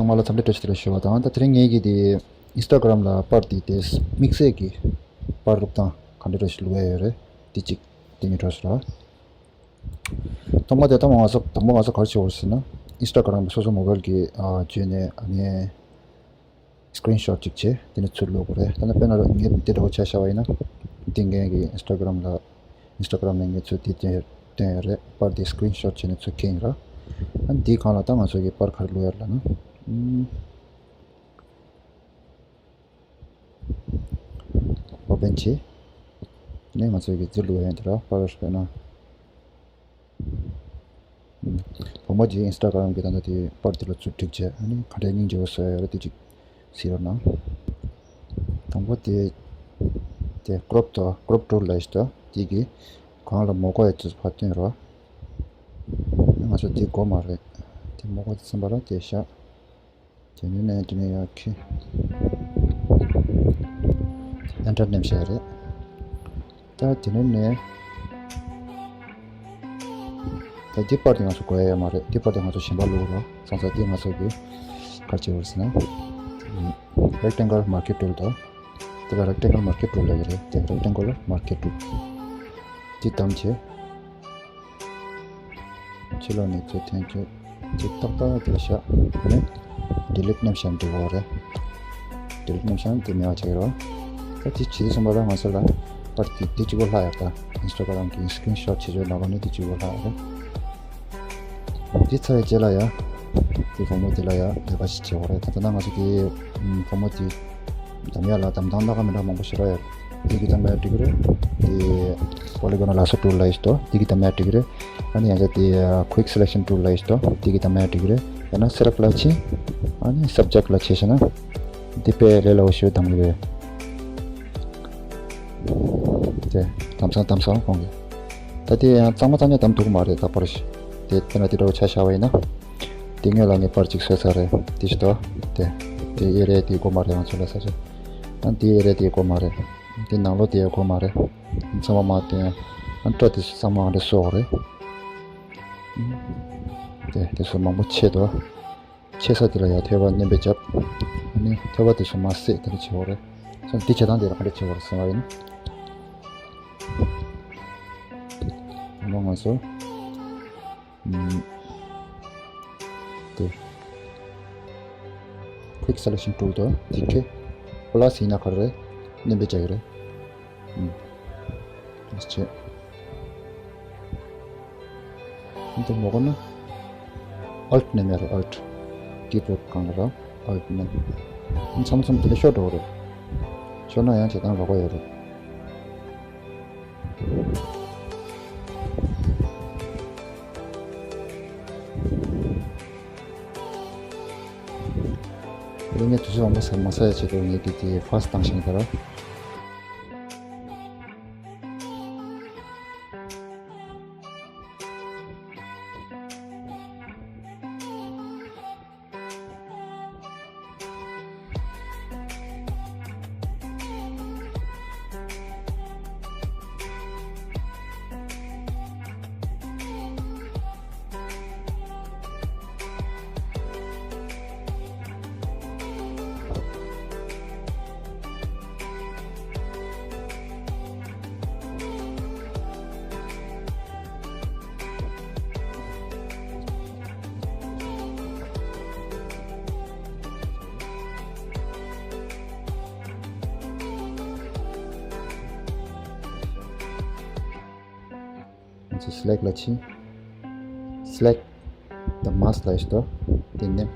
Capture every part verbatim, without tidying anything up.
མ་ལ་འཚམས་འདྲི་བཀྲ་ཤིས་བདེ་ལེགས་ཞུ་བ་དང་། ད་དེ་རིང་ངེད་ཀྱིས་དེ་ཨིན་སི་ཊ་གྷ་རམ་ལ་པར་དེ་དེ་དམིགས་བསལ་གྱི་པར་བླུགས་སྟངས་ག་འདྲ་རེ་ཞིག་བླུགས་ཡ་ཡོད་རེད། དེ་གཅིག་དེ་ཉིད་འགྲོ་ཞིག་ར། ཐོག་མ་དེ་ཐོག་མ་ང་ཚོ་དང་པོ་ང་ཚོ་ག་རེ་བྱེད་དགོས་ཟེར་ན། ཨིན་སི་ཊ་གྷ་རམ་སོ་སོ་མོ་བེལ་གྱི་ཨ་བརྒྱུད་ནས་ཨ་ནི་སི་ཀི་རིན་ཤོཊ་ཅིག་བྱས། དེ་ནས་ཚུར་བླུག་དགོས་རེད། ད་ནི་དཔེར་ན་ངས་འདི་འདྲ་བོ་ཆ་བཞག་པ་ཡིན་ན། འདི་ངའི་གི་ཨིན་སི་ཊ་གྷ་རམ་ལ་ཨིན་སི་ཊ་གྷ་རམ་ནས་ངས་ཚུར་འདི་བཏོན་བཏོན་ཡོད་རེད། པར་འདི་སི་ཀི་རིན་ཤོཊ་བྱས་ནས་ཚུར་འཁྱེར་ཡིན་ར། ཨ་ནི་འདིའི་སྒང་ལ་ད་ང་ཚོ་གི་པར་ག་རེ་བླུག་ཡོད་ལབ་ན། ཨུམ། ཨོ་པེན་བྱས། ནས་ང་ཚོ་གི་འདི་བླུག་ཡོད་འདི་ར། པར་དཔེར་ན། བུ་མོ་དེའི་ཨིན་སི་ཊ་གྷ་རམ་གྱི་ད་ལྟ་དེ་པར་དེ་ལ་ཚུར་བསྒྲིགས་བྱས། ཨ་ནི་ག་འདྲའི་སྙིང་རྗེ་པོ་བཟོ་ཡ་ཡོད་རེད། དེ་ཅིག་གཟིགས་རོགས་གནང་། དང་པོ་དེ་དེ་ཀྲོབ་དང་ཀྲོབ་ཊུལ་ལབ་ཡས་ཤིག་འདུག་དེ་གི་སྒང་ལ་མོ་ཀོ་ཡ་ཚོ་ཕར་བཏོན་རོགས། ང་ཚོ་དེ་དགོས་མ་རེད། དེ་མོ་ཀོ་དེ་ཚིམ་པ་ལ་དེ་བཞག་དེ་ནས་ནས་དེ་ནས་ཡར་འཁྱེར། ཨེན་ཊར་མནན་བྱས་རེད། ད་དེ་ནས་ནས་ད་འདི་པར་དེ་ང་ཚོ་དགོས་ཡ་ཡོད་མ་རེད། འདི་པར་དེ་ང་ཚོ་གཞན་པ་བླུག་རོགས། སོང་ཙང་འདི་ང་ཚོ་གི་ག་རེ་བྱེད་དགོས་ཟེར་ན། རེག་ཊེང་གལ་མར་ཀིང་ཊུལ་དང་། དེ་ལ་རེག་ཊེང་གལ་མར་ཀིང་ཊུལ་ལབ་ཡོད་རེད། དེ་རེག་ཊེང་གལ་མར་ཀིང་ཊུལ་འདི་བདམས་བྱས། ཕྱི་ལོགས་ནས་ཚུར་འཐེན་བྱས། ཅིག་ཏག་ཏག་དེ་ལ་བཞག་དེ་ནས་ཌི་ལིཊ་མནན་བྱས་འགྲིག་གི་རེད། ཌི་ལིཊ་མནན་བྱས་དེ་མེད་པ་བྱེད་ཀྱི་རེད། ད་དེ་བྱེད་དུས་ཙམ་པ་ལ་ང་ཚོ་ལ་པར་དེ་དེ་གཅིག་པོ་ལྷག་ཡོད། ད་ཨིན་སི་ཊ་གྷ་རམ་གྱི་སི་ཀི་རིན་ཤོཊ་བྱེད་ཕྱོགས་ནང་ལོགས་ནས་དེ་གཅིག་པོ་ལྷག་ཡོད་རེད། དེ་ཚར་བའི་རྗེས་ལ་ཡ། དེ་བུ་མོ་དེ་ལ་ཡ་ལས་ཀ་ཞིག་བྱེད་དགོས་རེད། ད་ལྟ་ན་ང་ཚོ་དེ་བུ་མོ་དེ་གདམ་ཡ་ལ་གདམ་སྟངས་སྣ་ཁ་མི་འདྲ་མང་པོ་ཞིག་རག་ཡོད། དེ་གིས་གདམ་ཡ་འགྲིག་གི་རེད། དེ་པོ་ལི་གོན་ལ་སོ་ཊུལ་ལབ་ཡས་ཤིག་འདུག་དེ་གིས་གདམ་ཡ་འགྲིག་གི་རེད། ཨ་ནི་ཡང་བསྐྱར་དེ་ཀུ་ཝིག་སི་ལེག་ཤན་ཊུལ་ལབ་ཡས་ཤིག་འདུག་དེ་གིས་གདམ་ཡ་འགྲིག་གི་རེད། ཡང་ན་སི་ལེག་ལ་ཕྱིན། ཨ་ནི་སབ་ཇེག་ལ་བྱས་ཤེ་ན། འདི་དཔེ་ལས་སླ་པོ་ཞིག་གདམ་གི་རེད། དེ་གདམ་སོང་། གདམ་སོང་ཁོང་གིས། ད་དེ་ཡང་གཙང་མ་གཙང་རྐྱང་གདམ་ཐུབ་ཀྱི་མ་རེད། ད་པར་ཞིག་དེ་དཔེར་ན་དེ་འདྲ་བོ་ཆ་བཞག་པ་ཡིན་ན། དེ་སྔོན་ལ་ངས་པར་གཅིག་བཟོས་ཚར་རེད། དེ་ཞིག་འདུག་དེ་དེ་ཨེ་རི་ཡ་དེ་དགོས་མ་རེད། ང་ཚོ་ལ་ས་ཆ། ཨ་དེ་ཨེ་རི་ཡ་དེ་དགོས་མ་རེད། དེ་ནང་ལོགས་དེ་ཡང་དགོས་མ་རེད། ཚང་མ་མར་བཏོན། ཨ་སྒྲ་དེ་ཚང་མ་འདི་བཟོ་དགོས་རེད། དེ་དེ་ཚོ་མང་པོ་ཆད་འདུག་ཆད་ས་དེ་ལ་ཡང་ཐོད་པ་མནན་པ་བརྒྱབ། ཨ་ནི་ཐོད་པ་དེ་ཚོ་མར་བསད། དེ་འདྲ་བྱེད་དགོས་རེད། སོང་འདི་བྱེད་སྟངས་དེ་ལ་ག་འདྲ་བྱེད་དགོས་རེད་ཟེར་བ་ཡིན་ན། ཨ་ནི་ང་ཚོ་ཨམ། དེ་ཀུ་ཝིག་སི་ལེག་ཤན་ཊུལ་དང་དེ་གི་པ་ལ་སི་ཡིན་ན་ག་རེ་རེད། མནན་པ་བརྒྱབ་ཀྱི་རེད། ཨུམ། ཨེ་ཆེ། འདི་མོ་གོ་ན། ཨལ་ཊི་མནན་ཡ་རེད། ཨལ་ཊི། ཀི་བྷོཌ་སྒང་ལ་ར་ཨལ་ཊི་མནན། མཚམས་མཚམས་དེ་ལས་ཤོར་འགྲོ་གི་རེད། ཤོར་ན་ཡང་བྱེད་སྟངས་ལོག་གི་ཡོད་རེད། དེ་ངས་དུས་ཚོད་མང་པོ་ཟ་མ་ཟ་ཡ་ཆེད་དུ་ངས་དེ་དེ་ཕ་སི་བཏང་ཤིང་དེ་ར། ང་ཚོ་སི་ལེག་ལ་ཕྱིན། སི་ལེག་ད་མ་སི་ལ་ཡོད་དོ། དེ་ནས།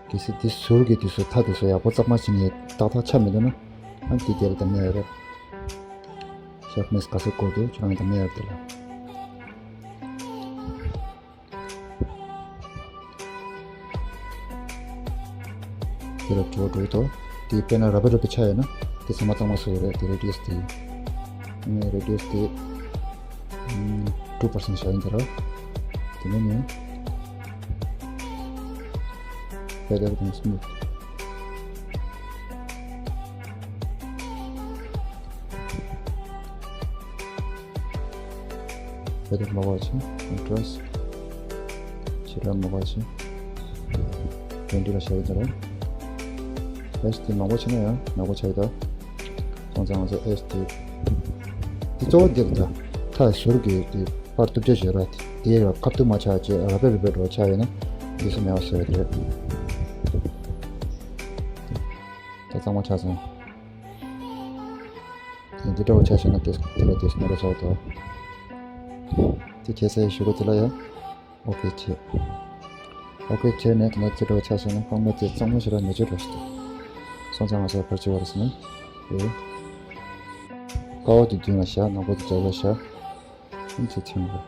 གལ་སྲིད་དེ་ཟུར་གྱི་དེ་ཚོ་མཐའ་དེ་ཚོ་ཡག་པོ་གཙང་མ་བྱས་ནས་ཏག་ཏག་ཆགས་མི་འདུག་ན། ཨ་དེ་དེ་ལ་གདམ་ཡ་ཡོད་རེད། ཤར་ཕ་ནེ་སི་ག་ཚོད་དགོས་འདུག་ཁྱེད་རང་གདམ་ཡ་ཡོད་རེད་དེ་ལ། དེ་ལ་འགྲོ་འགྲོ་དོ། དེ་དཔེར་ན་ར་བར་ར་བར་ཆགས་ཡོད་ན་དེ་ཚང་མ་གཙང་མ་བཟོ་ཡོད་རེད། དེ་རེ་ཌི་ཡས་དེ། ཨ་ནི་རེ་ཌི་ཡས་དེ། ཨམ། ཊུ་པར་སེན་ཊི་བཞག་ཡིན་ད་ར། དེ་ནས་ནི། Better than smooth. བེད་སྤྱོད་མ་བྱས་ཅིང་ཨེ་ཌི་རེ་སི་ཕྱི་ར་མ་བྱས་ཅིང་བེད་སྤྱོད་ལ་བྱ་ཡི་དང་། ཨེ་ཤི་དེ་མང་པོ་བྱས་ན་ཡང་ནག་པོ་ཆགས་ཡི་དང་། སོང་ཙང་ང་ཚོ་ཨེ་ཤི་དེ་དེ་གཙོ་བོ་འདིར་འདྲ་ཐག་ཞུར་གྱི་དེ་ཕར་གཏུབ་བྱ་བྱེད་ར། དེ་ཡ་ཁ་གཏུབ་མ་ཆགས་ཅེས་ར་པེ་རུ་པེ་འགྲོ་ཆགས་ཡོད་ན་དེ་སུ་མེད་པ་ཟེར་བ་དེ་རེད། ད་གཙང་མ་ཆགས་སོང་། འདི་འདྲ་བོ་ཆ་བཞག་ན་དེ་དེ་ལ་དེ་སྣ་ར་ཆགས་འདུག་དེ་ཁྱད་བསད་ཞུ་གོ་དེ་ལ་ཡ། ཨོ་ཀེ་བྱས། ཨོ་ཀེ་བྱས་ནས་དེ་ནས་ཅི་འདྲ་བོ་ཆ་བཞག་ན་རྐང་མ་དེ་གཙང་མ་ཞིག་ར་མེ་ཆུ་འགྲོ་ཞིག་འདུག་སོང་ཙང་ང་ཚོ་ཕར་ཅི་བར་སོང་ན། དེ་དཀར་པོ་དེ་མདུན་ལ་བཞག་ནག་པོ་དེ་རྒྱབ་ལ་བཞག་ཨིན་ཚེ་ཆེན་པོ།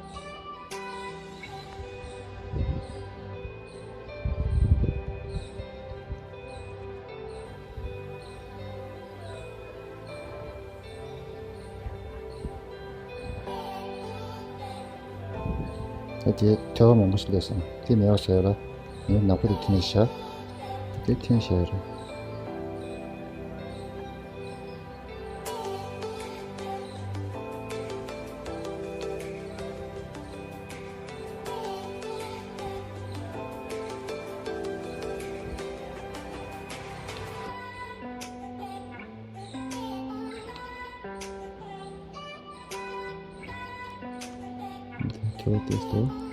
ད་དེ་ཐལ་བ་མང་པོ་ཞིག་སླེབས་སོང་། དེ་མེད་པ་བཟོ་ཡ་ལ་ངས་ནག་པོ་དེ་འཐེན་བཞག་དེ་འཐེན་བཞག་ཡ་རེད། ཐལ་བ་དེ་ལྟ་བུ།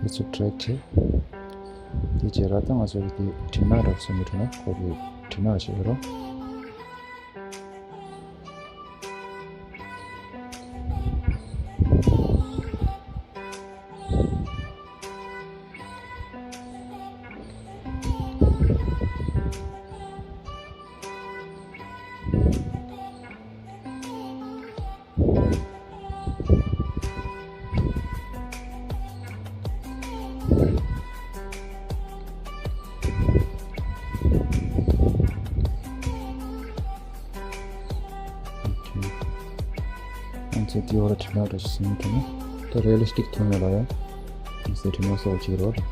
དེ་ཚོ་ཊེག་བྱས། དེ་རྗེས་ལ་ད་ང་ཚོ་གི་དེ་དྲི་མ་རག་སོང་གི་འདུག་ན་ཁོ་གི་དྲི་མ་ཞིག་རོ། ང་ཚོ་དེ་བར་དྲི་མ་འདྲ་ཞིག་ཟིན་གྱི་ན། ད་རི་ཨེ་ལི་སི་ཊིག་མཐོང་ཡོད་ལ་ཡ། ང་ཚོ་དྲི་མ་གསོག་ཅིག་རོགས།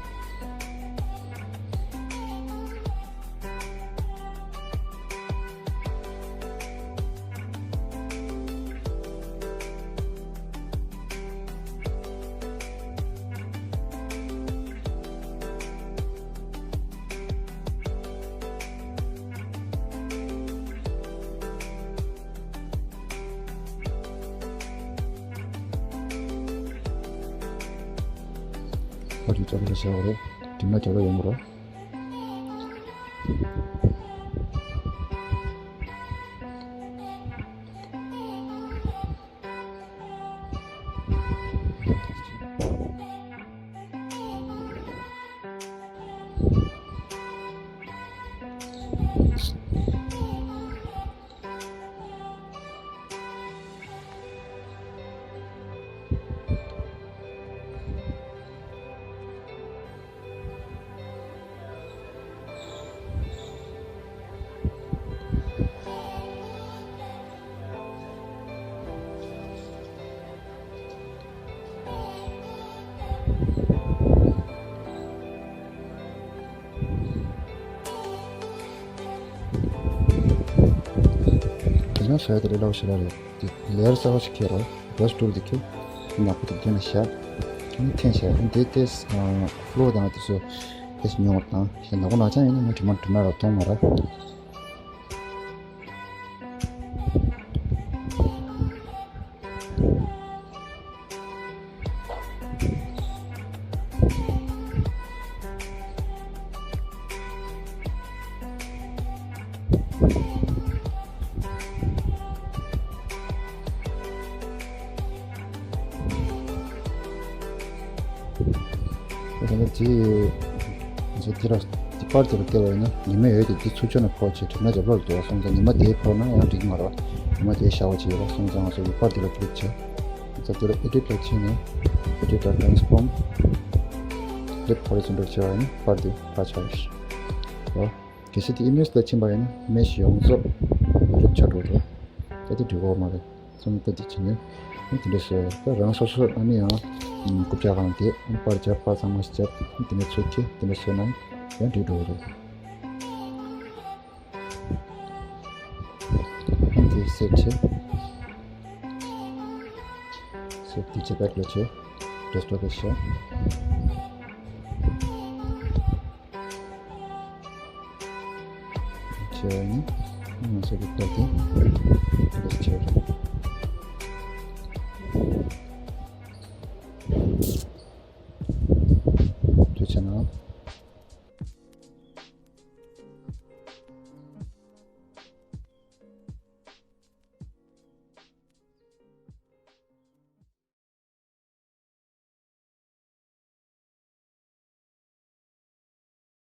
ཨ་རི་ཙམ་ལ་བྱ་བ་རེད། དྲི་མ་རྒྱག་ལ་ཡོང་གི་རོགས། དེ་ནས་ཤ་ཡ་དེ་ལས་སླ་པོ་ཞེ་དྲག་རེད། དེ་ལེ་ཡར་གསར་པ་ཞིག་ཁྱེར་རོགས། བྷ་ར་ཤི་ཊུལ་དེ་ཁྱེར། དེ་ནག་པོ་དེ་འདི་ནས་བཞག་དེ་ནས་འཐེན་བྱས། འདི་དེ་ལོ་དང་དེ་ཚོ་དེ་ཉོ་བར་དང་། ཞེ་ནག་པོ་ནག་ཅང་ཡིན་ན་ང་དྲི་མ་དྲི་མ་ར་གཏོང་མ་ར། ད་ནི་དེ་ང་ཚོ་དེ་ལ་དེ་པར་དེ་ལ་བལྟས་པ་ཡིན་ན་ཉི་མ་ཡོད་དེ་དེ་ཚུར་ཕྱོགས་ནས་ཕོག་བྱས་གྲིབ་ནག་རྒྱབ་ལོགས་ལ་འདུག་པ་སོང་ཙང་ཉི་མ་དེ་ཕོག་ན་ཡང་འགྲིག་གི་མ་རེད་པ། ཉི་མ་དེ་ཤར་བ་བྱས་ཡོད་པ་སོང་ཙང་ང་ཚོ་ཡི་པར་དེ་ལ་ཀླིག་བྱས། ང་ཚོ་དེ་ལ་ཨེ་ཌིཊ་ལ་ཕྱིན་ནས་ཨེ་ཌིཊ་དང་ཊྲན་སི་ཕོམ་ཕི་ལིབ་ཧོ་རི་ཛོན་ཊལ་བྱས་པ་ཡིན་ན་པར་དེ་ཕར་ཆགས་ཡོད་རེད། གལ་སྲིད་དེ་ཨི་མེཇ་ལ་ཕྱིན་པ་ཡིན་ན་མེ་ཤི་ཡོངས་རྫོགས་རིབ་ཆགས་འགྲོ་འགྲོ། ད་དེ་འགྲིག་གི་མ་རེད། སོང་ཙང་དེ་བྱས་ནས་དེ་འདྲ་བྱས་ད་རང་སོ་སོ་ཨ་ནི་ཡང་རྐུབ་བཀྱག་སྒང་དེ་པར་རྒྱབ་པར་ཚང་མ་རྒྱབ་དེ་ནས་ཚུར་ཁྱེར་དེ་འདྲ་བྱས་ན་ཡང་འགྲིག་འགྲོ་གི་རེད། དེ་སེབ་བྱས། སེབ་དེ་བྱས་བྷེག་ལ་བྱས། ཌེ་སི་ཊོབ་ལ་བཞག་བྱས་ནས་ང་ཚོ་གི་པར་དེ་འདི་བྱས་རེད། དེ་བྱས་ན།